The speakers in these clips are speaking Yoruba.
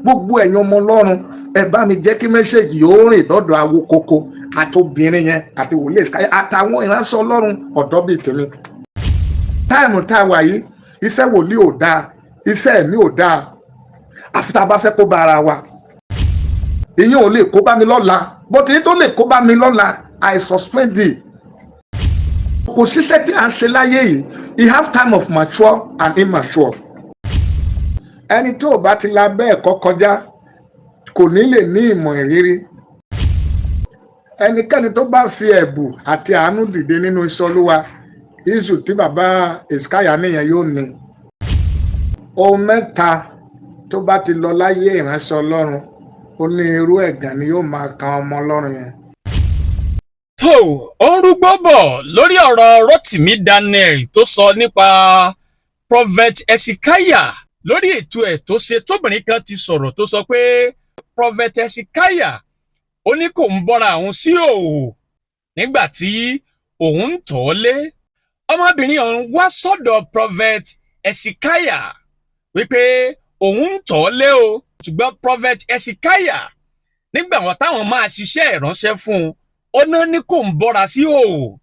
Gbogbo ẹ̀yin ọmọ Ọlọ́run, ẹ bá mi jẹ́ kí message yóò rìn dọ́dọ̀ Awokoko àti obìnrin yẹn àti wòlíì Èsìkáyà àtàwọn ìránṣẹ́ Ọlọ́run ọ̀dọ́ bíi tèmi. Time tá a wà yìí, iṣẹ́ wòlíì ò dáa, iṣẹ́ ẹ̀mí ò dáa, àfi tá a bá fẹ́ kó bá ara wa. Ìyẹn ò lè kó bá mi lọ́la, but èyí tó lè kó bá mi lọ́la, I suspend it. Kò síṣẹ́ tí a ń ṣe láyé yìí. You have time of mature and immature. Ẹni tí ò bá ti la bẹ́ẹ̀ kọ́ kọjá kò ní lè ní ìmọ̀ ìrírí. Ẹnikẹ́ni tó bá fi ẹ̀bù àti àánú dìde nínú iṣẹ́ Olúwa, iṣu tí bàbá Èsìkáyà nìyẹn yóò ní. Ohun mẹ́ta tó bá ti lọ láyé ìránṣẹ́ Ọlọ́run, ó ní irú ẹ̀gàn ni yóò máa kan ọmọ Ọlọ́run yẹn. Tó ó ń rúgbó bọ̀ lórí ọ̀rọ̀ Rotimi Daniel tó sọ nípa Prophet Ezekiah lórí ètò ẹ̀ tó ṣe, tóbìnrin kan ti sọ̀rọ̀ tó sọ pé Prophet Ezekiah ó ní kò ń bọ́ra òun sí òwò nígbà tí òun ń tọ̀ ọ́ lé. Ọmọbìnrin ọ̀hún wá sọ́dọ̀ Prophet Ezekiah wípé òun ń tọ̀ ọ́ lé o, ṣùgbọ́n Prophet Ezekiah, nígbà wọn táwọn máa ṣiṣẹ́ ìránṣẹ́ fún un, ó náà ní kò ń bọ́ra sí òwò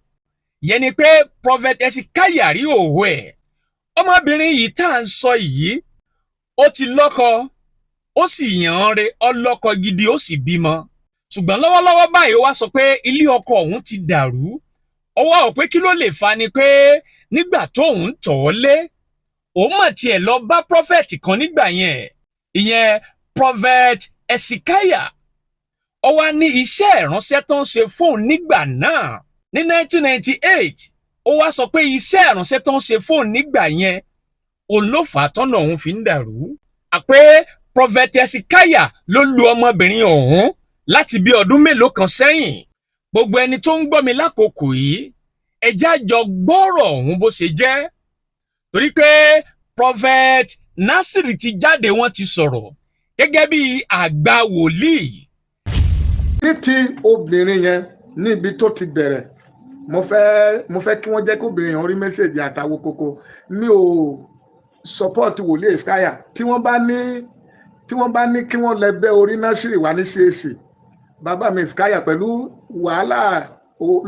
yẹn ni pé Prophet Ezekiah rí òwò ẹ̀. Ọmọbìnrin yìí tá à ń sọ yìí, ó ti lọ́kọ, ó sì yàn án re, ọlọ́kọ gidi, ó sì bímọ, ṣùgbọ́n lọ́wọ́lọ́wọ́ báyìí, ó wá sọ pé ilé ọkọ òun ti dàrú. Ó wá ò pé kí ló lè fa ni pé nígbà tóun tọ̀ ọ́ lé, òun mà tiẹ̀ lọ bá prophet kan nígbà yẹn, ìyẹn Prophet Ezekiah. Ó wá ní iṣẹ́ ìránṣẹ́ tó ń ṣe fóun nígbà náà ní 1998. Ó wá sọ pé iṣẹ́ ìránṣẹ́ tó ń ṣe fóun nígbà yẹn, òun ló fà á tọ́nà òun fi ń dàrú. Àpé Prophet Ezekiah ló lu ọmọbìnrin ọ̀hún láti bí ọdún mélòó kan sẹ́yìn. Gbogbo ẹni tó ń gbọ́ mi lákòókò yìí, ẹ jẹ́ á jọ gbọ́rọ̀ ọ̀hún bó ṣe jẹ́, torí pé Prophet Nasiri ti jáde, wọ́n ti sọ̀rọ̀ gẹ́gẹ́ bí àgbà wòlíì. Ní ti obìnrin yẹn, níbi tó ti bẹ̀rẹ̀, mo fẹ́ kí wọ́n jẹ́ kí obìnrin yẹn rí message àtàwọn kókó. Mi ò support wòlíì Èsìkáyà. Tí wọ́n bá ní kí wọ́n lẹ bẹ́ orí Násìrì wá ní CAC, bàbá mi Èsìkáyà, pẹ̀lú wàhálà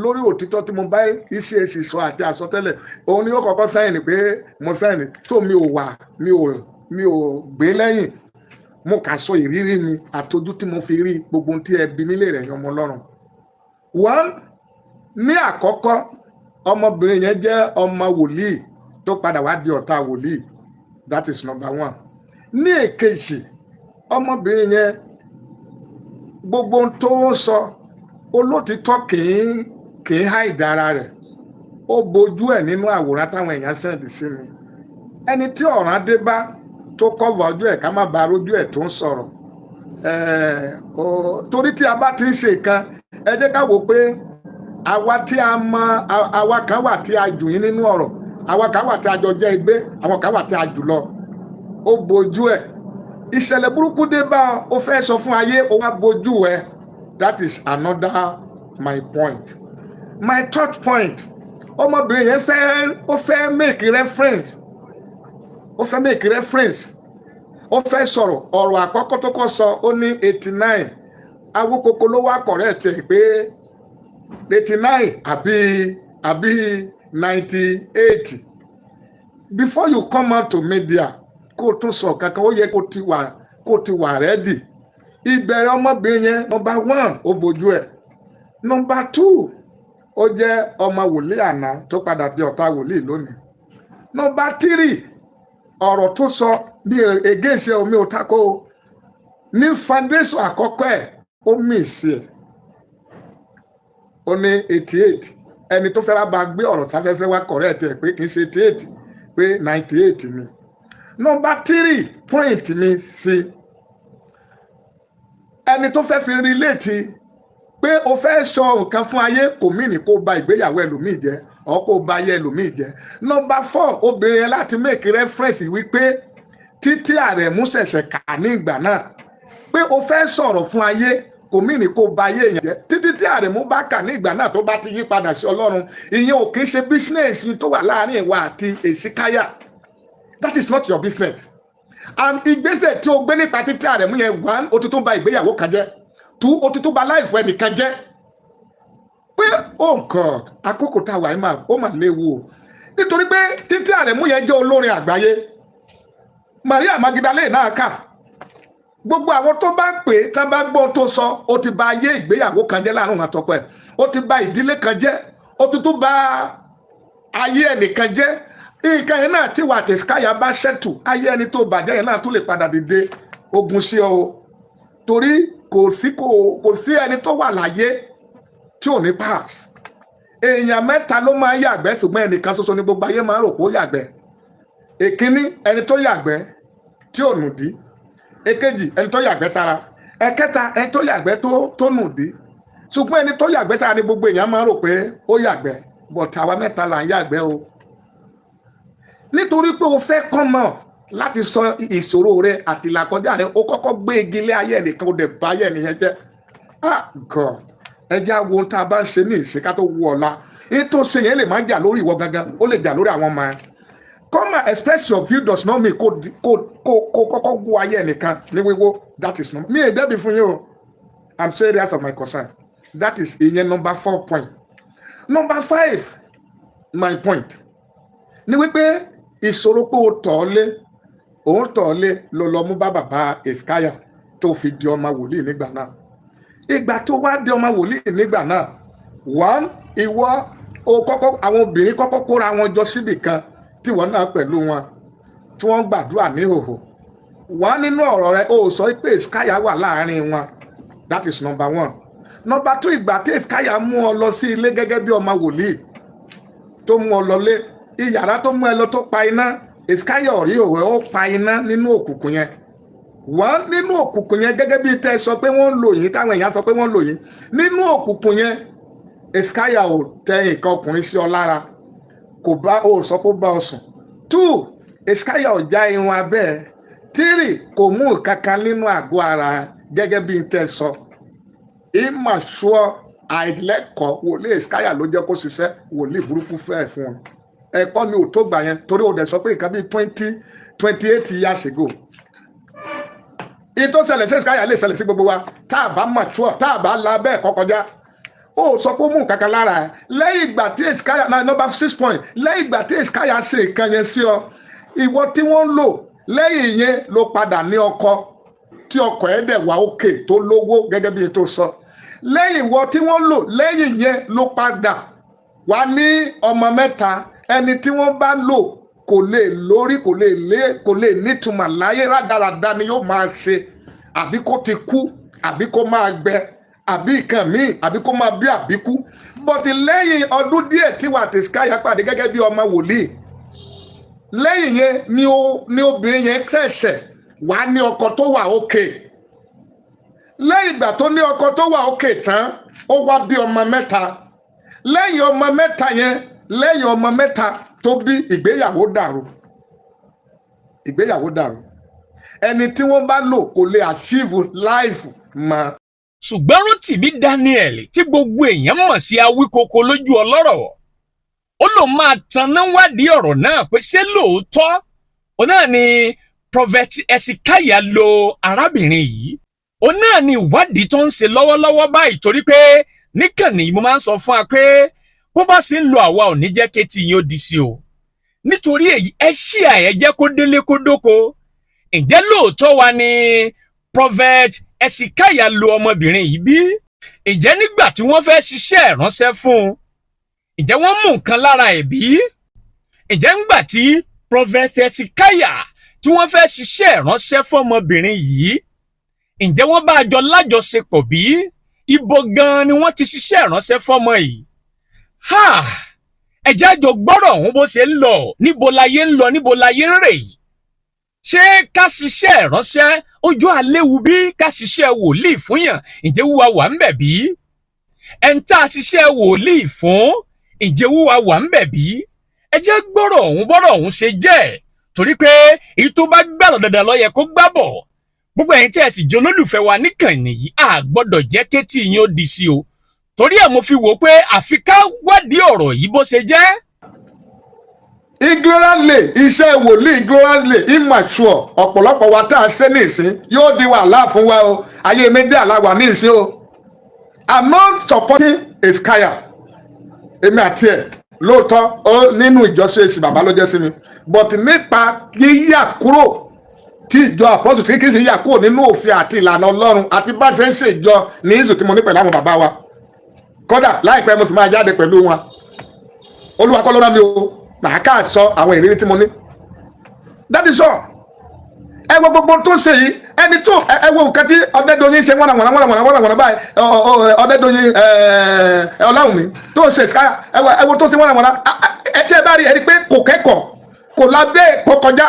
lórí òtítọ́ tí mo bá CAC sọ àti àsọtẹ́lẹ̀, òun ni ó kọ́kọ́ sign pé mo sign. So mi ò wà, mi ò gbé lẹ́yìn. Mo kà sọ ìrírí mi àtọjú tí mo fi rí gbogbo ohun tí ẹ bí nílé rẹ̀, ọmọ Ọlọ́run. One, ní àkọ́kọ́, ọmọbìnrin yẹn jẹ́ ọmọ wòlíì tó padà wá di ọ̀tá wòlíì. That is number one. Ní èkejì, ọmọbìnrin yẹn, gbogbo ohun tó ń sọ, olótìtọ́ kìí hide ara rẹ̀. Ó bojú ẹ̀ nínú àwòrán táwọn èèyàn send sí mi. Ẹni tí ọ̀ràn dé bá tó cover ojú ẹ̀ ká má ba rojú ẹ̀ tó ń sọ̀rọ̀, torí tí a bá ti ń ṣe nǹkan, ẹ jẹ́ ká wò pé àwa tí a mọ, àwa kan wà tí a jù yín nínú ọ̀rọ̀, àwa kan wà tí a jọ jẹ́ ẹgbẹ́, àwọn kan wà tí a jù lọ. Ó bojú ẹ̀, ìṣẹ̀lẹ̀ burúkú dé bá ọ, ó fẹ́ sọ fún ayé, ó wá bojú ẹ̀. That is another my point. My third point, ọmọbìnrin yẹn fẹ́, ó fẹ́ make reference, ó fẹ́ make reference, ó fẹ́ sọ̀rọ̀. Ọ̀rọ̀ àkọ́kọ́ tó kọ́ sọ, ó ní 89. Awókoko ló wá correct ẹ̀ pé 89 àbí 98. Before you come out to media, kó o tún sọ kankan, ó yẹ kó o ti wà ready. Ìbẹ̀rẹ̀ ọmọbìnrin yẹn, number one, ó bojú ẹ̀. Number two, ó jẹ́ ọmọ wòlíì àná tó padà di ọ̀tá wòlíì lónìí. Number three, ọ̀rọ̀ tó sọ ní against omi ò tako ní foundation àkọ́kọ́ ẹ̀, ó miss ẹ̀. Ó ní 88. Ẹni tó fẹ́ wá bá gbé ọ̀rọ̀ sáfẹ́fẹ́ wá correct ẹ̀ pé kì í ṣe 88, pé 98 ni. Number three point mi sí ẹni tó fẹ́ fi relate pé o fẹ́ sọ nǹkan fún ayé, kò mí ní kó ba ìgbéyàwó ẹlòmíì jẹ́ ọ, kó ba ayé ẹlòmíì jẹ́. Number four, obìnrin yẹn láti make reference wípé títí Àrẹ̀mú ṣẹ̀ṣẹ̀ kà ní ìgbà náà, pé o fẹ́ sọ̀rọ̀ fún ayé, kò mí ní kó ba ayé èèyàn jẹ́. Títí tí Àrẹ̀mú bá kà ní ìgbà náà, tó bá ti yí padà sí Ọlọ́run, ìyẹn ò kí ń ṣe business tó wà láàrin ìwà àti Èsíkáyà. That is not your business. And ìgbésẹ̀ tí o gbé nípa Títí Àrẹ̀mú yẹn, one, o ti tún ba ìgbéyàwó kan jẹ́. Two, o ti tún ba life ẹnìkan jẹ́ pé, oh God, àkókò tá a wà yìí mà, ó mà léwu o, nítorí pé Títí Àrẹ̀mú yẹn jẹ́ olórin àgbáyé. Maria Magdalene náà kà gbogbo àwọn tó bá pè é, tán bá gbọ́ tó sọ, ó ti ba ayé ìgbéyàwó kan jẹ́ láàrin òun àtọkọ ẹ̀, ó ti ba ìdílé kan jẹ́, ó ti tún ba ayé ẹnìkan jẹ́. Nǹkan yẹn náà tí wà tẹ̀síkáyà bá ṣẹ́tù ayé ẹni tó bàjẹ́ yẹn náà tún lè padà dìde ogun sí ọ o, torí kò sí ẹni tó wà láyé tí ò ní pass. Èèyàn mẹ́ta ló máa ń yàgbẹ́, ṣùgbọ́n ẹnìkan ṣoṣo ní gbogbo ayé máa ń rò pé ó yàgbẹ́. Èkíní, ẹni tó yàgbẹ́ tí ò nùdí. Èkejì, ẹni tó yàgbẹ́ sára. Ẹ̀kẹta, ẹni tó yàgbẹ́ tó nùdí. Ṣùgbọ́n ẹni tó yàgbẹ́ sára ní gbogbo èèyàn máa ń rò pé ó yàgbẹ́, but àwa mẹ́ta là ń yàgbẹ́ o. Nítorí pé o fẹ́ kọ́ mọ̀ láti sọ ìṣòro rẹ àti ìlàkọjá rẹ, o kọ́kọ́ gbé igi lé ayé ẹnìkan, o dẹ̀ bá ayé ẹnìyẹn jẹ́. Ah God, ẹ jẹ́ àwọn ohun tá a bá ń ṣe ní ìsìn ká tó wú ọ̀la. Ètò ṣe yẹn lè má jà lórí ìwọ gangan, ó lè jà lórí àwọn ọmọ ẹ. Come and express your view does not mean kó kọ́kọ́ wú ayé ẹnìkan ní wíwó. That is not me. Èdè bí fún yín o. I'm serious of my concern. That is ìyẹn number four point. Number five, my point ni wípé ìṣòro pé o tọ̀ ọ́ lé, òun tọ̀ ọ́ lé, ló lọ mú bá bàbá Èskáyà tó fi di ọmọ wòlíì nígbà náà. Ìgbà tó wá di ọmọ wòlíì nígbà náà, one, ìwọ o kọ́kọ́, àwọn obìnrin kọ́kọ́ kóra wọn jọ síbì kan tí wọ́n náà pẹ̀lú wọn tí wọ́n gbàdúrà ní ìhòhò. Wọ́n nínú ọ̀rọ̀ rẹ, o sọ pé Èskáyà wà láàrin wọn. That is number one. Number two, ìgbà tí Èskáyà mú ọ lọ sí ilé gẹ́gẹ́ bí ọmọ wòlíì, tó mú ọ lọlé, ìyàrá tó mú ẹ lọ, tó pa iná, Èskáyà ọ̀rí òwe, ó pa iná nínú òkùnkùn yẹn. Wọ́n nínú òkùnkùn yẹn, gẹ́gẹ́ bí tẹ́ ẹ sọ pé wọ́n ń lò yín, táwọn èèyàn sọ pé wọ́n ń lò yín nínú òkùnkùn yẹn, Èskáyà ò tẹ nǹkan ọkùnrin sí ọ lára, kò bá o sọ pé ó bá ọ sùn. Two, Èskáyà ò já irun abẹ́ ẹ. Three, kò mú kankan nínú àgọ́ ara gẹ́gẹ́ bí tẹ́ ẹ sọ. Ìmọ̀ṣọ́ àìlẹ́kọ̀ọ́ wòlíì Èskáyà ló jẹ́ kó ṣiṣẹ́ wòlíì burúkú fẹ́ fún wọn. Ẹ̀kọ́ mi ò tó gbà yẹn, torí o dẹ̀ sọ pé nǹkan bíi 28 years ago, ìtò ṣẹlẹ̀ sí Èskáyà lè ṣẹlẹ̀ sí gbogbo wa tá a bá mature, tá a bá la bẹ́ẹ̀ kọ́ kọjá. Ó sọ pé ó mú nǹkan kan lára ẹ. Lẹ́yìn ìgbà tí Èskáyà na, number six point, lẹ́yìn ìgbà tí Èskáyà ṣe nǹkan yẹn sí ọ, ìwọ tí wọ́n ń lò, lẹ́yìn yẹn ló padà ní ọkọ, tí ọkọ ẹ̀ dẹ̀ wá òkè, tó lówó gẹ́gẹ́ bí tó sọ. Lẹ́yìn ìwọ tí wọ́n lò, lẹ́yìn yẹn ló padà wá ní ọmọ mẹ́ta. Ẹni tí wọ́n bá lò kò lè lórí, kò lè lé, kò lè nítumọ̀ láyé. Rádaràda ni yóò máa ṣe, àbí kó ti kú, àbí kó máa gbẹ, àbí nǹkan míì, àbí kó máa bí àbíkú. But lẹ́yìn ọdún díẹ̀ tí wà tìsíkáyà pàdé gẹ́gẹ́ bí ọmọ wòlíì, lẹ́yìn yẹn ni ó ní obìnrin yẹn ṣẹ̀ṣẹ̀ wá ní ọkọ tó wà òkè. Lẹ́yìn ìgbà tó ní ọkọ tó wà òkè tán, ó wá bí ọmọ mẹ́ta. Lẹ́yìn ọmọ mẹ́ta yẹn, lẹ́yìn ọmọ mẹ́ta tó bí, ìgbéyàwó dàrú, ìgbéyàwó dàrú. Ẹni tí wọ́n bá lò kò lè achieve life mọ́. Ṣùgbọ́n Rotimi Daniel, tí gbogbo èèyàn mọ̀ sí Awíkoko lójú ọlọ́rọ̀, ó lòun máa tanná wádìí ọ̀rọ̀ náà pé ṣé lóòótọ́ òun náà ni Prophet Ezekiah lo arábìnrin yìí. Òun náà ni ìwádìí tó ń ṣe lọ́wọ́lọ́wọ́ báyìí, torí pé níkànnì mo máa ń sọ fún wa pé bó bá ṣe ń lo, àwa ò ní jẹ́ kétí yín ó di sí o. Nítorí èyí, ẹ ṣí àyẹ jẹ́ kó délé kó dóko. Ǹjẹ́ lóòótọ́ wa ni Prophet Ezekiah lo ọmọbìnrin yìí bí? Ǹjẹ́ nígbà tí wọ́n fẹ́ ṣiṣẹ́ ìránṣẹ́ fún un, ǹjẹ́ wọ́n mú nǹkan lára ẹ̀ bí? Ǹjẹ́ ńgbà tí Prophet Ezekiah tí wọ́n fẹ́ ṣiṣẹ́ ìránṣẹ́ fún ọmọbìnrin yìí, ǹjẹ́ wọ́n bá a jọ lájọṣepọ̀ bí? Ibo gan-an ni wọ́n ti ṣiṣẹ́ ìránṣẹ́ fọ́mọ yìí? Ha, ẹ̀jẹ̀ àjọ gbọ́rọ̀ ọ̀hún bó ṣe ń lọ. Níbo láyé ń lọ? Níbo láyé ń rè yìí? Ṣé ká ṣiṣẹ́ ìránṣẹ́ ojú àléwu bí? Ká ṣiṣẹ́ wòlíì fún yàn, ǹjẹ́ wúwa wà ń bẹ̀ bí? Ẹn tá a ṣiṣẹ́ wòlíì fún, ǹjẹ́ wúwa wà ń bẹ̀ bí? Ẹ jẹ́ gbọ́rọ̀ ọ̀hún bọ́rọ̀ ọ̀hún ṣe jẹ́, torí pé èyí tó bá gbàlọ́ dandan ló yẹ kó gbábọ̀. Gbogbo ẹ̀yin tí ẹ sì jẹ́ olólùfẹ́ wa níkànnì yìí, a gbọ́dọ̀ jẹ́ kétí yín ó di sí o. Torí ẹ̀ mo fi wò pé àfi ká wádìí ọ̀rọ̀ yìí bó ṣe jẹ́. Ignorantly, iṣẹ́ wòlíì ignorantly, immature, ọ̀pọ̀lọpọ̀ wa tá a ṣe ní ìsín yóò di wàhálà fún wa o. Ayé media la wà ní ìsín o. I'm not supporting Ezekiah. Èmi àti ẹ̀ lóòótọ́, ó nínú ìjọ CAC, bàbá ló jẹ́ sí mi, but nípa yíyà kúrò tí ìjọ Apostle tí kì í sì yà kúrò nínú òfin àti ìlànà Ọlọ́run àti bá ṣe ń ṣe ìjọ ní ìzù tí mo ní pẹ̀lú àwọn bàbá wa. Kódà láìpẹ́, mo sì máa jáde pẹ̀lú wọn. Olúwa kọ́ ló rán mi o, màá ká sọ àwọn ìrírí tí mo ní. That is all. Ẹ wo gbogbo tó ṣe yìí, ẹni tó ẹ wo nǹkan tí Ọ̀dẹ́dọ̀yìn ṣe wọ́n wọ́n wọ́n wọ́n wọ́n báyìí. Ọ̀dẹ́dọ̀yìn Ọláwùmí tó ṣe ṣáà, ẹ wo tó ṣe wọ́n wọ́n. Ẹ tẹ́ ẹ bá rí ẹ rí pé kò kẹ́kọ̀ọ́, kò lábẹ́, kò kọjá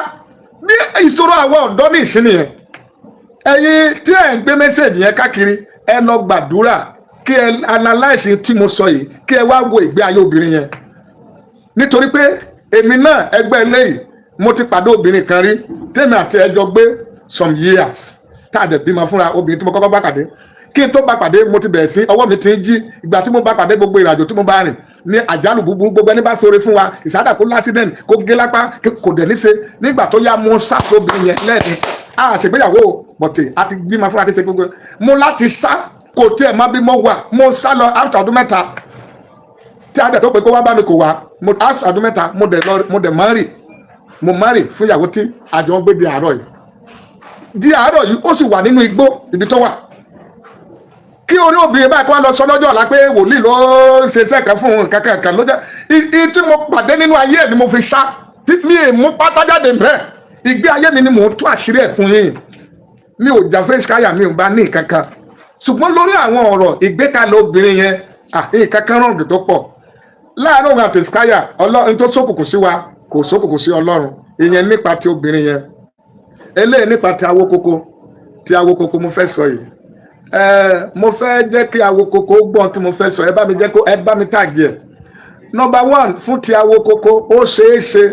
bí ìṣòro àwọn ọ̀dọ́ ní ìsín nìyẹn. Ẹ̀yin tí ẹ̀ ń gbé message yẹn káàkiri, ẹ lọ gbàdúrà, kí ẹ analyse tí mo sọ yìí, kí ẹ wá wo ìgbé ayé obìnrin yẹn, nítorí pé èmi náà, ẹgbẹ́ eléyìí, mo ti pàdé obìnrin kan rí tèmi àti ẹjọ́ gbé some years, tá a dẹ̀ bímọ fúnra. Obìnrin tí mo kọ́kọ́ bá pàdé, kí n tó bá pàdé, mo ti bẹ̀rẹ̀ sí ọwọ́ mi ti ń jí. Ìgbà tí mo bá pàdé, gbogbo ìrìnàjò tí mo bá rìn ní àjálù búburú, gbogbo ẹni bá sọ̀rọ̀ fún wa ìsádà, kó l'accident, kó gé lápá, kò dẹ̀ níṣe. Nígbà tó yá, mo sá sóbìnrin yẹn lẹ́ẹ̀ni. A ṣègbéyàwó bọ̀tẹ̀, a ti bímọ fúnra, ti ṣe gbogbo. Mo láti sá, kò tiẹ̀ má bí mo wà. Mo sá lọ after ọdún 3 tí a dẹ̀ tó pé kó wá bá mi, kò wá. Mo after ọdún 3, mo dẹ̀ lọ, mo dẹ̀ marry. Mo marry fún ìyàwó tí àjọ ń gbé di àárọ̀ yìí. Di àárọ̀ yìí, ó sì wà nínú igbó ibi tó wà. Kí orí obìnrin báyìí kó wá lọ sọ lọ́jọ́ ọ̀la pé wòlíì ló ń ṣe iṣẹ́ kan fún un kankan kan ló jẹ́ i tí mo pàdé nínú ayé ẹ̀ ni mo fi sá tí mi è mú pátá jáde mbẹ́. Ìgbé ayé mi ni mò ń tú àṣírí ẹ̀ fún yín. Mi ò jà fún ìṣkáyà, mi ò bá ní nǹkan kan, ṣùgbọ́n lórí àwọn ọ̀rọ̀ ìgbékalẹ̀ obìnrin yẹn, nǹkan kan rọ̀ǹgì tó pọ̀ láàárín òun àti ìṣkáyà. Ọlọ́run tó ṣókùnkùn sí wa kò ṣókùnkùn sí Ọlọ́run. Ìyẹn nípa ti obìnrin yẹn. Eléyìí nípa ti Awokoko, ti Awokoko mo fẹ́ sọ yìí. Mo fẹ́ jẹ́ kí Awokoko gbọ́n tí mo fẹ́ sọ. Ẹ bá mi jẹ́ kó ẹ bá mi tag ẹ̀. Number one, fún ti Awokoko, ó ṣeé ṣe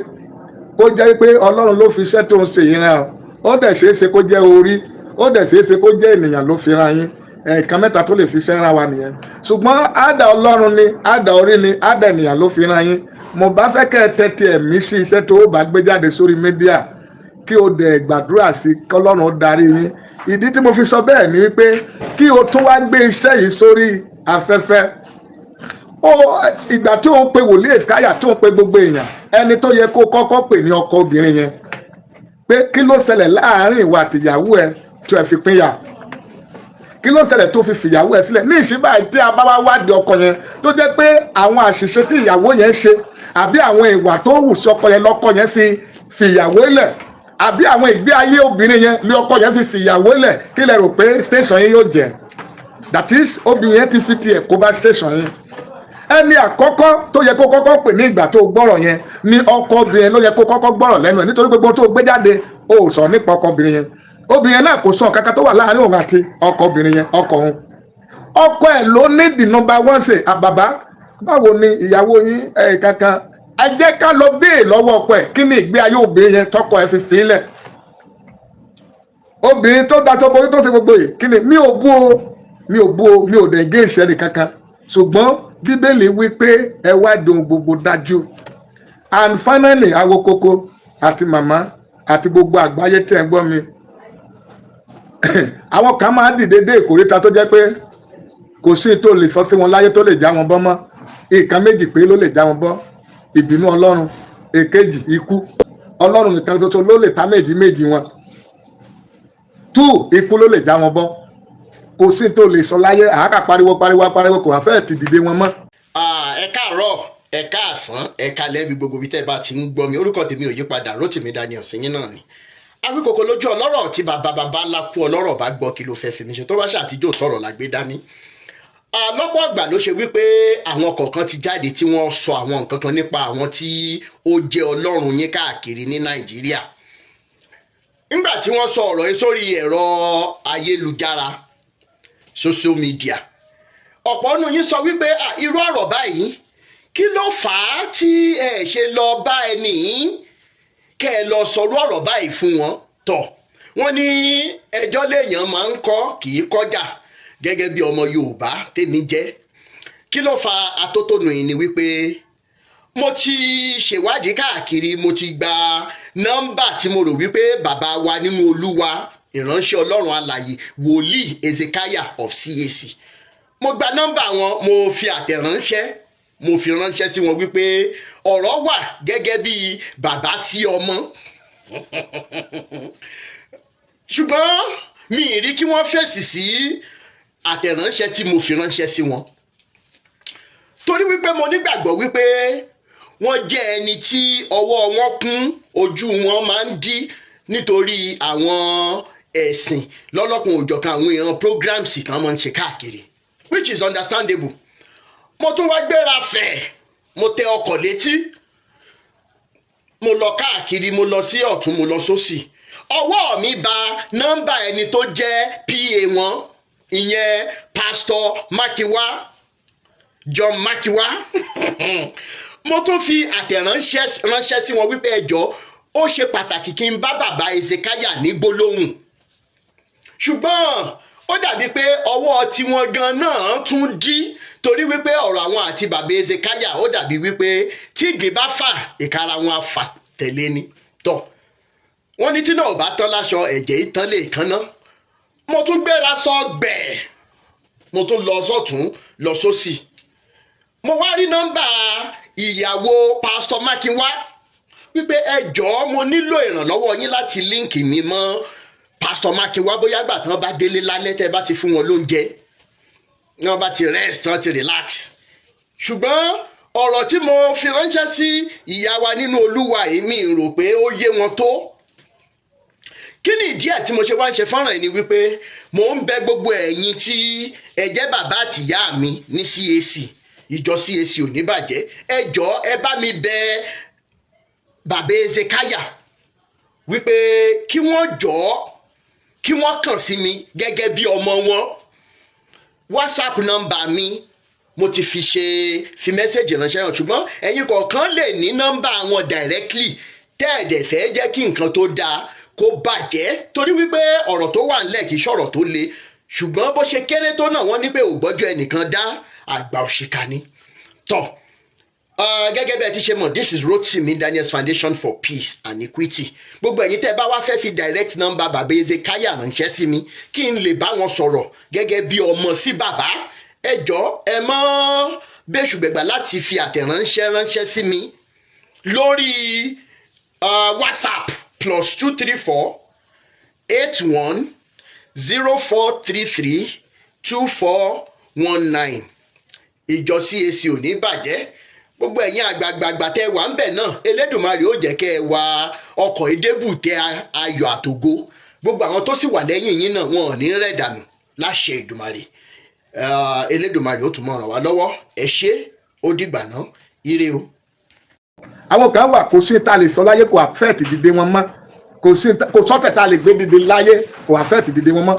kó jẹ́ pé Ọlọ́run ló fi iṣẹ́ tó ń ṣe yìí rán. Ó dẹ̀ ṣeé ṣe kó jẹ́ orí, ó dẹ̀ ṣeé ṣe kó jẹ́ ènìyàn ló fi rán yín. Ẹ̀ẹ̀kan mẹ́ta tó lè fi iṣẹ́ rán wa nìyẹn. Ṣùgbọ́n àdà Ọlọ́run ni, àdà orí ni, àdà ènìyàn ló fi rán yín, mo bá fẹ́ kẹ́ ẹ tẹ́tí ẹ̀mí sí iṣẹ́ tó bá gbé jáde sórí media, kí o dẹ̀ gbàdúrà sí kọ́lọ́run ó darí yín. Ìdí tí mo fi sọ bẹ́ẹ̀ ni wípé kí o tó wá gbé iṣẹ́ yìí sórí afẹ́fẹ́ ó, ìgbà tí òun pe wòlíì Èsìkáyà, tó ń pe gbogbo èèyàn, ẹni tó yẹ kó kọ́kọ́ pè ní ọkọ obìnrin yẹn, pé kí ló ṣẹlẹ̀ láàárín ìwà àtìyàwó ẹ tó ẹ fi pínyà? Kí ló ṣẹlẹ̀ tó fi fìyàwó ẹ sílẹ̀? Ní ìṣíbà tí a bá wá wádìí ọkọ yẹn, tó jẹ́ pé àwọn àṣìṣe tí ìyàwó yẹn ṣe àbí àwọn ìwà tó hù sí ọkọ yẹn lọ́kọ yẹn fi fìyàwó lẹ̀, àbí àwọn ìgbé ayé obìnrin yẹn lé ọkọ yẹn fi fìyàwó lẹ̀, kí lẹ rò pé station yín yóò jẹ́? That is, obìnrin yẹn ti fi tiẹ̀ kó bá station yín. Ẹni àkọ́kọ́ tó yẹ kó kọ́kọ́ pè ní ìgbà tó gbọ́rọ̀ yẹn ní ọkọ obìnrin yẹn ló yẹ kó kọ́kọ́ gbọ́rọ̀ lẹ́nu ẹ̀, nítorí gbogbo tó gbé jáde, ó sọ nípa ọkọ obìnrin yẹn. Obìnrin yẹn náà kò sọ kankan tó wà láàrin òun àti ọkọ obìnrin yẹn. Ọkọ òun, ọkọ ẹ̀ ló ní the number one say. Àbàbá, báwo ni ìyàwó yín ẹ̀ kankan? Ẹ jẹ́ ká lọ béè lọ́wọ́ ọkọ ẹ̀, kí ni ìgbé ayé obìnrin yẹn tọkọ ẹ̀ fi fi lẹ̀? Obìnrin tó daṣọ borí, tó ṣe gbogbo yìí, kí ni? Mi ò bú o, mi ò bú o, mi ò dẹ̀ gé ìṣẹ́ni kankan, ṣùgbọ́n Bíbélì wí pé ẹ wá ohun gbogbo dájú. And finally, Awokoko àti màmá àti gbogbo àgbáyé tí ẹ ń gbọ́ mi, àwọn kan máa dìde dé ìkórìtà tó jẹ́ pé kò sí tó lè sọ sí wọn láyé tó lè já wọn bọ́ mọ́. Nǹkan méjì pé ló lè já wọn bọ́: ìbínú Ọlọ́run, èkejì ikú. Ọlọ́run nìkan ṣoṣo ló lè ta méjì méjì wọn. Two, ikú ló lè já wọn bọ́. Kò sí tó lè sọ láyé, àákà pariwo pariwo pariwo, kò wá fẹ́ẹ̀ ti dìde wọn mọ́. Ah, ẹ káàárọ̀, ẹ káàsán, ẹ káalẹ́ bí gbogbo ibi tẹ́ ẹ bá ti ń gbọ́ mi. Orúkọ tèmi ò yípadà, Rótìmí Daniel sẹ́yìn náà ni. Awíkòkò lójú ọlọ́rọ̀ tí bàbá bàbá ńlá kú ọlọ́rọ̀ bá gbọ́, kí ló fẹ́ fi mi ṣe? Tó bá ṣàtijọ́ tọrọ la gbé dání. Ah, lọ́pọ̀ ìgbà ló ṣe wípé àwọn kọ̀ọ̀kan ti jáde tí wọ́n sọ àwọn nǹkan kan nípa àwọn tí ó jẹ́ ọlọ́run yín káàkiri ní Nàìjíríà. Nígbà tí wọ́n sọ ọ̀rọ̀ yìí sórí ẹ̀rọ ayélujára, social media, ọ̀pọ̀ nínú yín sọ wípé, "Ah, irú ọ̀rọ̀ báyìí, kí ló fà á tí ẹ ṣe lọ bá ẹni yìí kẹ́ ẹ lọ sọ̀rọ̀ ọ̀rọ̀ báyìí fún wọn?" Tọ̀ wọ́n ní ẹjọ́ léèyàn máa ń kọ́, kì í kọjá. Gẹ́gẹ́ bí ọmọ Yorùbá tèmi jẹ́, kí ló fa atótónu yìí ni wípé Mo ti ṣèwádìí káàkiri, mo ti gba nọ́mbà tí mo rò wípé bàbá wa nínú Olúwa, ìránṣẹ́ Ọlọ́run alàyè, Wòlíì Ezekiah of CAC, mo gba nọ́mbà wọn. Mo fi àtẹ̀ránṣẹ́, mo fi ránṣẹ́ sí wọn wípé ọ̀rọ̀ wà gẹ́gẹ́ bí bàbá sí ọmọ, ṣùgbọ́n mi ì rí kí wọ́n fèsì sí àtẹ̀ránṣẹ́ tí mo fi ránṣẹ́ sí wọn, torí wípé mo nígbàgbọ́ wípé wọ́n jẹ́ ẹni tí ọwọ́ wọn kún, ojú wọn máa ń dí nítorí àwọn ẹ̀sìn lọ́lọ́kan òjọ̀kan, àwọn èèyàn, programs tí wọ́n máa ń ṣe káàkiri, which is understandable. Mo tún wá gbéra fẹ̀, mo tẹ ọkọ̀ létí, mo lọ káàkiri, mo lọ sí ọ̀tún, mo lọ sósì. Ọwọ́ mi ba nọ́mbà ẹni tó jẹ́ PA wọn, ìyẹn Pastor Makiwa, John Makiwa. Mo tún fi àtẹ̀ránṣẹ́ ránṣẹ́ sí wọn wípé ẹ jọ̀ọ́, ó ṣe pàtàkì kí n bá bàbá Ezekiah ní gbólóhùn, ṣùgbọ́n ó dàbí pé ọwọ́ tiwọn gan náà tún dí, torí wípé ọ̀rọ̀ àwọn àti bàbá Ezekiah, ó dàbí wípé tí ìgbín bá fà, ìkara wọn á fà tẹ̀lé ni. Tọ́ wọ́n ní tí náà ò bá tán láṣọ, ẹ̀jẹ̀ ìtàn lè kánná. Mo tún gbéra sọ gbẹ̀ẹ́, mo tún lọ sọ́tún, lọ sósì. Mo wá rí nọ́mbà ìyàwó Pásítọ̀ Mákinwá wípé ẹ jọ̀ọ́, mo nílò ìrànlọ́wọ́ yín láti link mi mọ́ Pásítọ̀ Mákinwá, bóyá gbà tán bá délé lálẹ́, tẹ́ bá ti fún wọn lóúnjẹ, wọ́n bá ti rest, wọ́n ti relax. Ṣùgbọ́n ọ̀rọ̀ tí mo fi ránṣẹ́ sí ìyá wa nínú Olúwa, èmi rò pé ó yé wọn tó. Kí ni ìdí ẹ̀ tí mo ṣe wá ń ṣe fọ́nrán yìí ni wípé mò ń bẹ gbogbo ẹ̀yin tí ẹ jẹ́ bàbá àtìyá mi ní CAC, ìjọ CAC ò ní bàjẹ́. Ẹ jọ̀ọ́, ẹ bá mi bẹ bàbá Ezekiah wípé kí wọ́n jọ̀ọ́, kí wọ́n kàn sí mi gẹ́gẹ́ bí ọmọ wọn. WhatsApp nọ́mbà mi, mo ti fi ṣe fi message ránṣẹ́ hàn, ṣùgbọ́n ẹ̀yin kọ̀ọ̀kan lè ní nọ́mbà wọn directly, tẹ́ ẹ̀ dẹ̀ fẹ́ jẹ́ kí nǹkan tó dáa kó bàjẹ́, torí wípé ọ̀rọ̀ tó wà ńlẹ̀ kì í ṣọ̀rọ̀ tó le, ṣùgbọ́n bó ṣe kéré tó náà, wọ́n ní pé ògbọ́jọ́ ẹnìkan dá, àgbà òṣìkà ni. Tọ́ gẹ́gẹ́ bí ẹ ti ṣe mọ̀, this is Rotimi Daniels Foundation for Peace and Equity. Gbogbo ẹ̀yin tẹ́ ẹ bá wá fẹ́ fi direct number bàbá Ezekiah ránṣẹ́ sí mi, kí n lè bá wọn sọ̀rọ̀ gẹ́gẹ́ bí ọmọ sí bàbá, ẹ jọ̀ọ́, ẹ mọ́ bẹ́ṣùgbẹ̀gbà láti fi àtẹ̀ránṣẹ́ ránṣẹ́ sí mi lórí WhatsApp: +234 81 0433 2419. Ìjọ CAC ò ní bàjẹ́. Gbogbo ẹ̀yin àgbààgbàgbà tẹ́ wà ń bẹ̀ náà, Elédùmarè ó jẹ́ kẹ́ ẹ wá ọkọ̀ ìdébù tẹ ayọ̀ àtògo. Gbogbo àwọn tó sì wà lẹ́yìn yín náà, wọn ò ní rẹ̀ dànù láṣẹ Ìdùmarè. Elédùmarè ó tún mọ̀ ràn wá lọ́wọ́. Ẹ ṣé, ó dìgbà náà, ire o. Àwọn kan wà, kò sí ta lè sọ láyé, kò affect dìde wọn mọ́. Kò sí, kò sọ́tẹ̀ ta lè gbé dìde láyé, kò affect dìde wọn mọ́.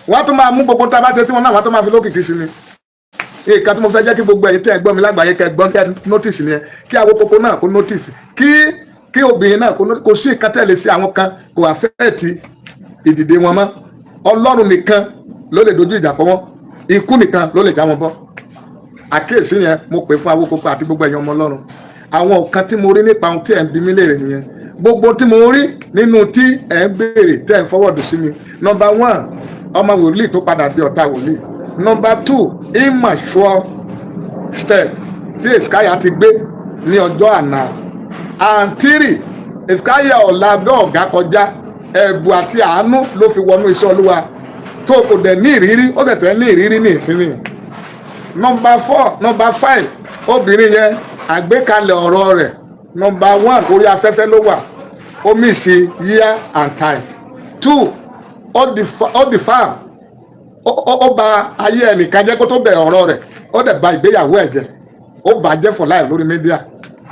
Wọ́n á tún máa mú gbogbo tá a bá ṣe sí wọn náà, wọ́n á tún máa fi lókìkí sí ni. Nǹkan tí mo fẹ́ jẹ́ kí gbogbo ẹ̀yin tẹ́ ẹ gbọ́ mi lágbàáyé kẹ́ gbọ́n, kẹ́ notice nìyẹn. Kí àwọn kókó náà kó notice, kí obìnrin náà kó notice. Kò sí nǹkan tẹ́ lè ṣe àwọn kan, kò affect ìdìde wọn mọ́. Ọlọ́run nìkan ló lè dojú ìjà kọ wọ́n, ikú nìkan ló lè já wọn bọ́. Àkíyèsí yẹn mo pè fún Awókókó àti gbogbo ẹ̀yin ọmọ Ọlọ́run. Àwọn nǹkan tí mo rí nípa ohun tí ẹ̀ ń bi mí léèrè nìyẹn. Gbogbo tí mo rí nínú tí ẹ̀ ń béèrè, tẹ́ ẹ̀ ń forward sí mi: number one, ọmọ wòlíì tó padà di ọ̀tá wòlíì; number two, immature step tí Ezekiah ti gbé ní ọjọ́ àná; and three, Ezekiah ọ̀làgọ́ ọ̀gá kọjá, ẹ̀bù àti àánú ló fi wọnú iṣẹ́ Olúwa, tó kò dẹ̀ ní ìrírí, ó ṣẹ̀ṣẹ̀ ní ìrírí ní ìsinmi. Number four, number five, obìnrin yẹn, àgbékalẹ̀ ọ̀rọ̀ rẹ̀: number one, orí afẹ́fẹ́ ló wà, ó miss year and time; two, ó di farm, ó bà ayé ẹnìkan jẹ́ kó tó bẹ̀rẹ̀ ọ̀rọ̀ rẹ̀, ó dẹ̀ bà ìgbéyàwó ẹ̀ jẹ́, ó bà jẹ́ for life lórí media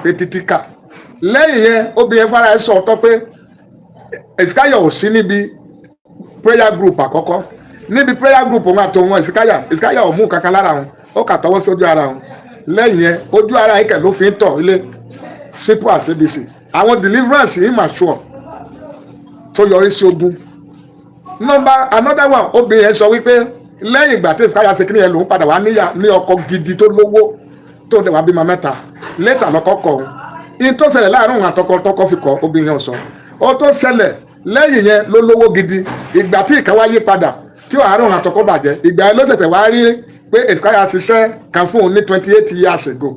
pé títí kà. Lẹ́yìn yẹn, obìnrin fara ẹ̀ sọ ọ̀tọ̀ pé Ezekiah ò sí níbi prayer group àkọ́kọ́. Níbi prayer group òun àti òun Ezekiah ò mú kankan lára òun, ó kà tọwọ́ sójú ara òun. Lẹ́yìn yẹn, ojú ara ẹ̀kẹ́ ló fi ń tọ̀ ilé. Simple as ABC. Àwọn deliverance immature tó yọrí sí ogun. Number another one, obìnrin yẹn sọ wípé lẹ́yìn ìgbà tí Ezekiah ṣe kíni yẹn, lòun padà wá níyà ní ọkọ gidi tó lówó, tó ń dẹ̀ wá bímọ mẹ́ta. Later lọ́kọ́ kọ̀ òun. In tó ṣẹlẹ̀ láàrin òun àtọkọ tọkọ fi kọ obìnrin yẹn sọ. Ó tó ṣẹlẹ̀ lẹ́yìn yẹn ló lówó gidi. Ìgbà tí ìkan wá yí padà, tí àárín òun àtọkọ bàjẹ́, ìgbà yẹn ló ṣẹ̀ṣẹ̀ wá rí pé Hezekiah ṣiṣẹ́ kan fún òun ní 28 years ago.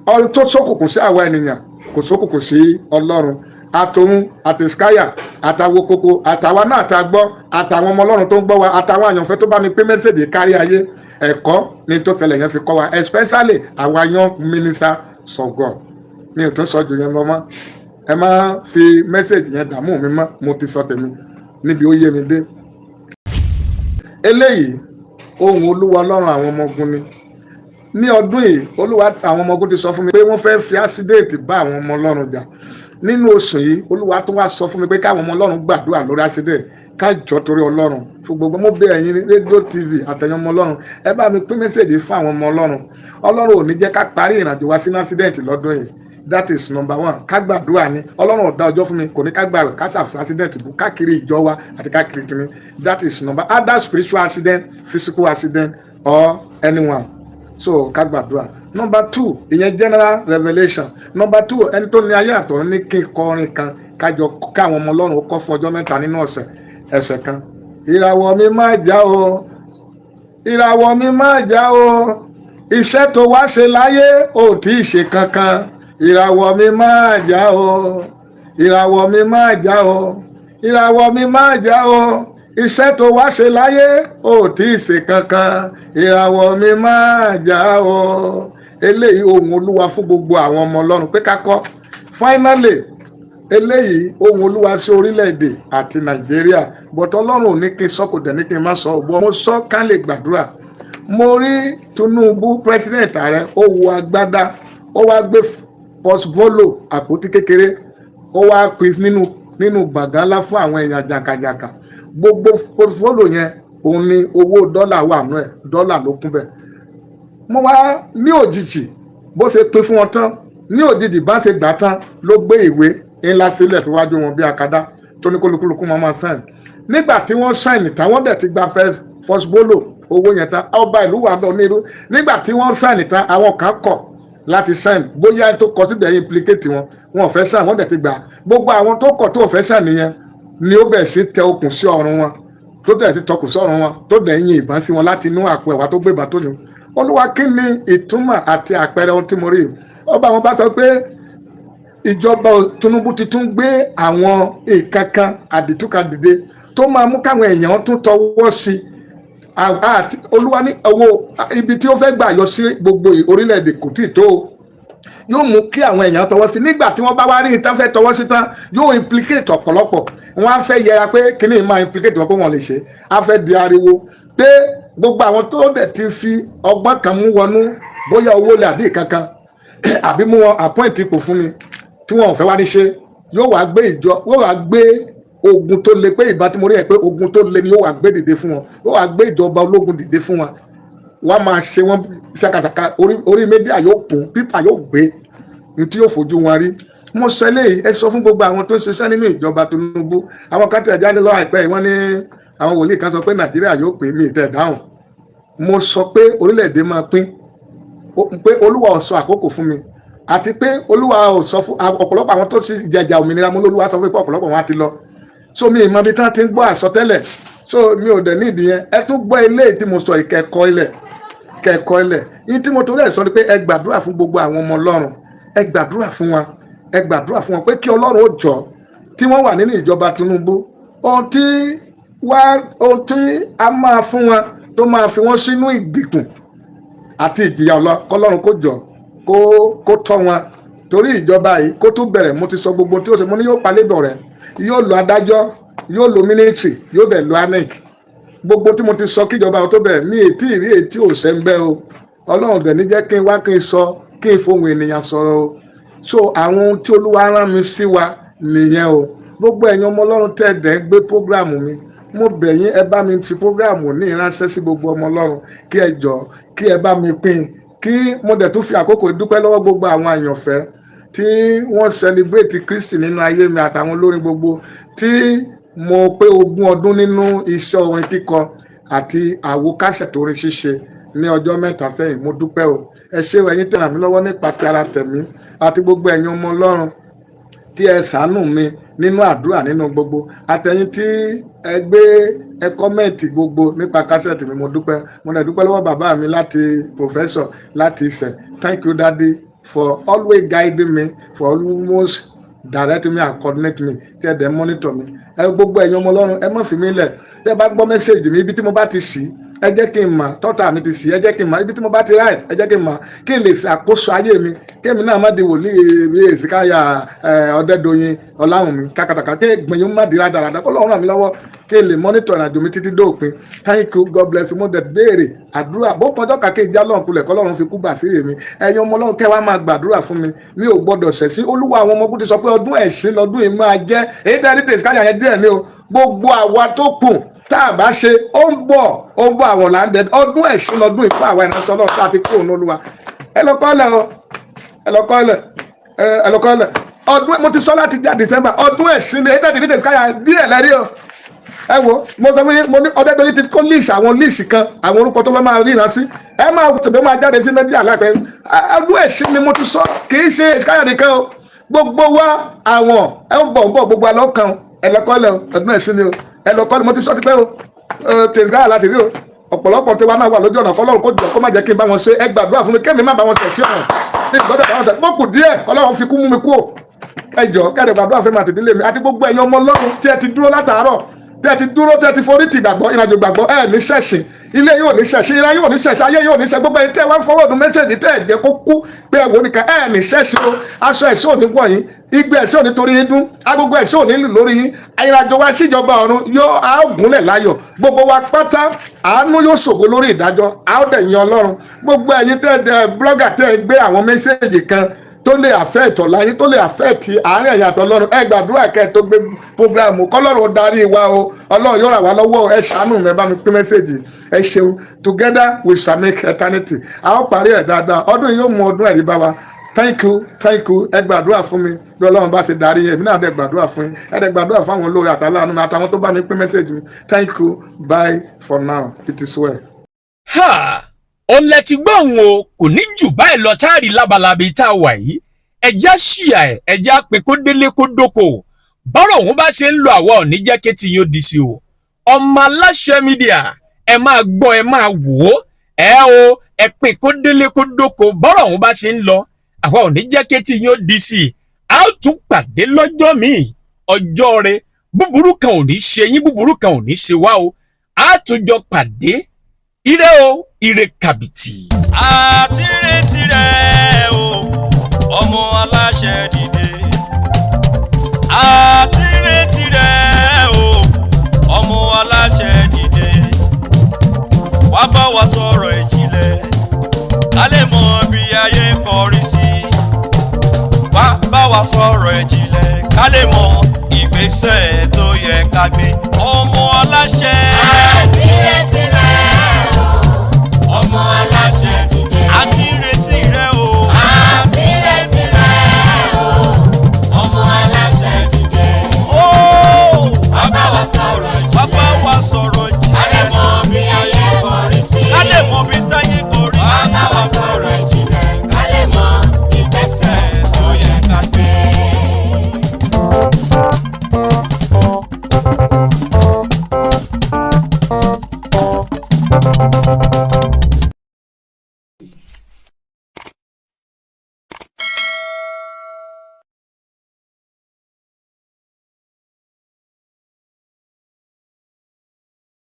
Ọ̀run tó ṣókùnkùn sí àwa ènìyàn kò ṣókùnkùn sí Ọlọ́run. Àtòun àtẹ̀síkáyà àtàwọn koko àtàwa náà tá a gbọ́, àtàwọn ọmọ Ọlọ́run tó ń gbọ́ wa, àtàwọn àyànfẹ́ tó bá mi pín message kárí ayé, ẹ̀kọ́ ni tó ṣẹlẹ̀ yẹn fi kọ́ wa, especially àwa young minister of God. Mi ò tún sọ jù yẹn lọ mọ́. Ẹ má fi message yẹn dààmú mi mọ́. Mo ti sọ tèmi níbi ó yé mi dé. Eléyìí, ohun Olúwa Ọlọ́run àwọn ọmọ ogun ni. Ní ọdún yìí, Olúwa àwọn ọmọ ogun ti sọ fún mi pé wọ́n fẹ́ fi accident bá àwọn ọmọ Ọlọ́run jà nínú oṣù yìí. Olúwa tún wá sọ fún mi pé káwọn ọmọ Ọlọ́run gbàdúrà lórí accident. Kájọ torí Ọlọ́run fún gbogbo, mo bẹ̀ ẹ̀yin rédíò, TV àtẹ̀yìn ọmọ Ọlọ́run, ẹ bá mi pín message fún àwọn ọmọ Ọlọ́run. Ọlọ́run ò ní jẹ́ ká parí ìrìnàjò wa sínú accident lọ́dún yìí. That is number one. Ká gbàdúrà ni. Ọlọ́run ò dá ọjọ́ fún mi, kò ní ká gbààwẹ̀, ká sàfún accident bú káàkiri ìjọ wa àti káàkiri kìíní. That is number, either spiritual accident, physical accident or anyone. So ká gbàdúrà. Number two, ìyẹn general revelation. Number two, ẹni tó ní ayé àtọ̀run ní kí n kọrin kan, kájọ káwọn ọmọ Ọlọ́run ó kọ́ fún ọjọ́ 3 nínú ọ̀sẹ̀ ẹsẹ̀ kan. Ìràwọ̀ mi máa já o, ìràwọ̀ mi máa já o, iṣẹ́ tó wá ṣe láyé ò tí ì ṣe kankan. Ìràwọ̀ mi máa já o, ìràwọ̀ mi máa já o, ìràwọ̀ mi máa já o, iṣẹ́ tó wá ṣe láyé ò tí ì ṣe kankan. Ìràwọ̀ mi máa já o. Eléyìí, ohun Olúwa fún gbogbo àwọn ọmọ Ọlọ́run pé ká kọ́. Finally, eléyìí, ohun Olúwa sí orílẹ̀-èdè àti Nàìjíríà, but Ọlọ́run ò ní kí n sọ, kò dẹ̀ ní kí n má sọ bọ́. Mo sọ ká lè gbàdúrà. Mo rí Tinubu, president, ààrẹ. Ó wọ agbádá, ó wá gbé portfolio, àpótí kékeré, ó wá pín nínú gbọ̀ngàn ńlá fún àwọn èèyàn jàǹkàjàǹkà. Gbogbo portfolio yẹn, òun ni owó dọ́là wà nú ẹ̀, dọ́là ló kún bẹ́ẹ̀. Mo wá ní òjijì, bó ṣe pín fún wọn tán, ní òjijì bá ṣe gbà tán, ló gbé ìwé ńlá sílẹ̀ síwájú wọn bí akadá, tó ní kólukúlukú máa sign. Nígbà tí wọ́n sign tán, wọ́n dẹ̀ ti gba first bolo owó yẹn tán. Ọba ìlú wà bẹ́ẹ̀ onírú. Nígbà tí wọ́n sign tán, àwọn kan kọ̀ láti sign. Bóyá tó kọ síbẹ̀ implicate wọn, wọn ò fẹ́ sign. Wọ́n dẹ̀ ti gbà. Gbogbo àwọn tó kọ̀ tó ò fẹ́ sign nìyẹn ni ó bẹ̀rẹ̀ sí tẹ okùn sí ọrùn wọn, tó dẹ̀ ti tọkùn sí ọrùn wọn, tó dẹ̀ yin ìbọn sí wọn láti inú àpò ẹ̀wà tó gbé ìbọn tó yìn. Olúwa, kí ni ìtumọ̀ àti àpẹẹrẹ ohun tí mo rí? Ọba àwọn bá sọ pé ìjọba Tinubu ti tún gbé àwọn ìkankan àdìtú kan dìde tó máa mú káwọn èèyàn tún tọwọ́ sí. Olúwa ní owó ibi tí ó fẹ́ gbà yọ sí gbogbo orílẹ̀-èdè kò tí ì tó o. Yóò mú kí àwọn èèyàn tọwọ́ sí. Nígbà tí wọ́n bá wá rí ìtàn fẹ́ tọwọ́ sí tán, yóò implicate ọ̀pọ̀lọpọ̀. Wọ́n á fẹ́ yẹra pé kíní máa implicate wọn, pé wọ́n lè ṣe. Á fẹ́ di ariwo pé gbogbo àwọn tó dẹ̀ ti fi ọgbọ́n kan mú wọnú, bóyá owó lè àbí kankan, àbí mú wọn appoint ipò fún mi tí wọn ò fẹ́ wá ní ṣe, yóò wá gbé ìjọ, yóò wá gbé ogun tó le, pé ìbá tí mo rí ẹ pé ogun tó le ni yóò wá gbé dìde fún wọn. Yóò wá gbé ìjọba ológun dìde fún wọn, wọ́n máa ṣe wọ́n ṣàkàṣàkà. Orí media yóò kún, pípà yóò gbé ní tí yóò fojú wọn rí. Mo sọ eléyìí, ẹ sọ fún gbogbo àwọn tó ń ṣiṣẹ́ nínú ìjọba Tinubu. Àwọn kan tẹ̀ jáde lọ àìpẹ́ yìí, wọ́n ní àwọn wòlíì kan sọ pé Nàìjíríà yóò pín. Mí tẹ̀ dáhùn. Mo sọ pé orílẹ̀-èdè máa pín, pé Olúwa ò sọ àkókò fún mi, àti pé Olúwa ò sọ fún ọ̀pọ̀lọpọ̀ àwọn tó ti jẹjà òmìnira. Mo lólúwa sọ pé ọ̀pọ̀lọpọ̀ wọn á ti lọ. So mi ìmọ̀ ibi tí wọ́n ti ń gbọ́ àsọtẹ́lẹ̀, so mi ò dẹ̀ nídìí yẹn. Ẹ tún gbọ́ eléyìí tí mo sọ, ìkẹ́kọ̀ọ́ ilẹ̀ kẹ́kọ̀ọ́ ilẹ̀ yìí tí mo torí ẹ̀ sọ ni pé ẹ gbàdúrà fún gbogbo àwọn ọmọ Ọlọ́run. Ẹ gbàdúrà fún wọn, ẹ gbàdúrà fún wọn pé kí Ọlọ́run ó jọ tí wọ́n wà nínú ìjọba Tinubu, ohun tí a máa fún wọn tó máa fi wọ́n sínú ìgbèkùn àti ìjìyà ọlọ, kọ́lọ́run kó jọ kó tọ́ wọn, torí ìjọba yìí kó tún bẹ̀rẹ̀. Mo ti sọ gbogbo tí ó ṣe. Mo ní yóò palẹ́bọ̀ rẹ̀, yóò lo adájọ́, yóò lo military, yóò dẹ̀ lo INEC. Gbogbo tí mo ti sọ kíjọba tó bẹ̀rẹ̀ ní ètí ìrí ètí òṣè ń bẹ́ o. Ọlọ́run dẹ̀ ní jẹ́ kí n wá kí n sọ kí n fohùn ènìyàn sọ̀rọ̀ o. So àwọn ohun tí Olúwa rán mi sí wa nìyẹn o. Gbogbo ẹ̀yin ọmọ Ọlọ́run tẹ́ dẹ̀ ń gbé program mi, mo bẹ̀ yín, ẹ bá mi fi program ní ìránṣẹ́ sí gbogbo ọmọ Ọlọ́run, kí ẹ jọ kí ẹ bá mi pín. Kí mo dẹ̀ tún fi àkókò dúpẹ́ lọ́wọ́ gbogbo àwọn àyànfẹ́ tí wọ́n celebrate Kristi nínú ayé mi, àtàwọn olórin gbogbo tí mo pé 20 ọdún nínú iṣẹ́ orin kíkọ àti àwo kásẹ̀tì orin ṣíṣe. Ní ọjọ́ 3 sẹ́yìn, mo dúpẹ́ o. Ẹ ṣé o, ẹ̀yin tẹ́ ràn mí lọ́wọ́ nípa ti ara tẹ̀mí, àti gbogbo ẹ̀yin ọmọ Ọlọ́run tí ẹ ṣàánú mi nínú àdúrà nínú gbogbo, àtẹ̀yin tí ẹ gbé ẹ comment gbogbo nípa cassette mi, mo dúpẹ́. Mo dẹ̀ dúpẹ́ lọ́wọ́ bàbá mi láti professor láti Ifẹ̀. Thank you, Daddy, for always guiding me, for almost direct me and coordinate me, tí ẹ dẹ̀ monitor mi. Ẹ gbogbo ẹ̀yin ọmọ Ọlọ́run, ẹ má fi mí lẹ̀. Tẹ́ bá gbọ́ message mi, ibi tí mo bá ti ṣì, ẹ jẹ́ kí n mọ̀. Tọ́ta mi ti ṣì, ẹ jẹ́ kí n mọ̀. Ibi tí mo bá ti right, ẹ jẹ́ kí n mọ̀, kí n lè ṣàkóso ayé mi, kí èmi náà má di wòlíì bí Èsìkáyà Ọ̀dẹ́dọ̀yìn Ọláwùnmí kàkàtàkà, kí gbìyànjú má di rádaràdà. Kó lọ́run ràn mí lọ́wọ́ kí n lè monitor ìrìnàjò mi títí dópin. Thank you, God bless you. Mo dẹ̀ béèrè àdúrà bó pọnjọ́ kàkẹ́ ìjà lọ́run kulẹ̀ kọ́lọ́run fi kú bà sí èmi. Ẹ̀yin ọmọ Ọlọ́run, kẹ́ wá máa gbàdúrà fún mi. Mi ò gbọ́dọ̀ ṣẹ̀sín. Olúwa àwọn ọmọ ogun ti sọ pé ọdún ẹ̀sìn lọ́dún yìí máa jẹ́. Èyí tẹ́ ní tèsíkáyà yẹn díẹ̀ ní o. Gbogbo àwa tó kù tá a bá ṣe, ó ń bọ̀, ó ń bọ̀. Àwọn là ń dẹ ọdún ẹ̀sìn lọ́dún yìí fún àwa ìránṣẹ́ Ọlọ́run tá a ti kúrò ní Olúwa. Ẹ lọ kọ́lẹ̀ o, ẹ lọ kọ́lẹ̀, ẹ lọ kọ́lẹ̀. Ọdún mo ti sọ láti já December, ọdún ẹ̀sìn ni. Èyí tẹ́ ní tèsíkáyà díẹ̀ lẹ́rí o. Ẹ wo, mo sọ fún yín, mo ní Ọdẹdọyìn ti kó list, àwọn list kan, àwọn orúkọ tó fẹ́ máa ríran sí. Ẹ máa tẹ̀lé, máa jáde sí media láìpẹ́. Ọdún ẹ̀sìn ni mo ti sọ, kì í ṣe ìkáyà nìkan o. Gbogbo wa àwọn ẹ ń bọ̀ ń bọ̀, gbogbo alọ́ kan. Ẹ lọ́kọ́lẹ̀ o, ọdún ẹ̀sìn ni o. Ẹ lọ́kọ́lẹ̀, mo ti sọ ti pẹ́ o. Tẹ̀síkáyà láti rí o. Ọ̀pọ̀lọpọ̀ tí wa náà wà lójú ọ̀nà. Kọ́lọ́run kó jọ kó má jẹ́ kí n bá wọn ṣe. Ẹ gbàdúrà fún mi kémi má bá wọn ṣẹ̀ sí ọ̀run ní ìgbọ́dọ̀ bá wọn ṣẹ̀ bókù díẹ̀. Ọlọ́run fi kú mú mi kú o. Ẹ jọ, kẹ́rẹ̀ gbàdúrà fún mi àti ìdílé mi, àti gbogbo ẹ̀yin ọmọ Ọlọ́run tí ẹ ti dúró látàárọ̀, tí ẹ ti dúró, tí ẹ ti forí tì gbàgbọ́, ìrìnàjò gbàgbọ́. Ẹ ní ṣẹ̀sìn, ilé yóò ní ṣẹ̀sìn, ìran yóò ní ṣẹ̀sìn, ayé yóò ní ṣẹ̀. Gbogbo ẹ̀yin tí ẹ wá ń fọwọ́ ọdún message tẹ́ ẹ jẹ́ kó kú pé ẹ wò nìkan, ẹ ní ṣẹ̀sìn o. Aṣọ ẹ̀sìn ò ní wọ̀ yín, igbe ẹ̀sìn ò ní torí yín dún, agogo ẹ̀sìn ò ní lù lórí yín. Ìrìnàjò wa síjọba ọ̀run yóò á gúnlẹ̀ láyọ̀. Gbogbo wa pátá, àánú yóò ṣògo lórí ìdájọ́, a ó dẹ̀ yan Ọlọ́run. Gbogbo ẹ̀yin tẹ́ ẹ blogger, tẹ́ ẹ gbé àwọn message kan tó lè affect ọ̀la yín, tó lè affect àárín ẹ̀yin àtọlọ́run, ẹ gbàdúrà kẹ́ ẹ tó gbé program. Kọ́lọ́run ó darí wa o. Ọlọ́run yóò ràn wá lọ́wọ́. Ẹ ṣàánú mi, ẹ bá mi pín message. Ẹ ṣeun. Together we shall make eternity. A ó parí ẹ̀ dáadáa. Ọdún yìí yóò mú ọdún ẹ̀rí bá wa. Thank you, thank you. Ẹ gbàdúrà fún mi bí Ọlọ́run bá ṣe darí yẹn. Èmi náà dẹ̀ gbàdúrà fún yín. Ẹ dẹ̀ gbàdúrà fún àwọn olórí àtàlánú mi àtàwọn tó bá mi pín message mi. Thank you, bye for now. It is well. Ha, òun lẹ ti gbọ́ òun o. Kò ní jù báyìí lọ táàrí lábalábí tá a wà yìí. Ẹjá ṣìyà ẹ, ẹjá pé kó délé kó dóko. Bọ́rọ̀ òun bá ṣe ń lo, àwa ò ní jẹ́ kétí yóò di sí o. Ọmọ Aláṣẹ Media, ẹ máa gbọ́, ẹ máa wò ó, ẹ o, ẹ pín kó délé kó dóko. Bọ́rọ̀ òun bá ṣe ń lọ, àwa ò ní jẹ́ kétí yóò di sí i. A ó tún pàdé lọ́jọ́ míì, ọjọ́ rẹ. Búburú kan ò ní ṣe yín, búburú kan ò ní ṣe wá o. A tún jọ pàdé. Ire o, ire kàbìtì. Àti retí rẹ̀ o, ọmọ aláṣẹ dìde. Àti retí rẹ̀ o, ọmọ aláṣẹ dìde. Wá bá wa sọ̀rọ̀ ìjìnlẹ̀, ká lè mọ bí ayé ń kọrí sí. Wá bá wa sọ̀rọ̀ ìjìnlẹ̀, ká lè mọ ìgbésẹ̀ tó yẹ ká gbé, ọmọ aláṣẹ.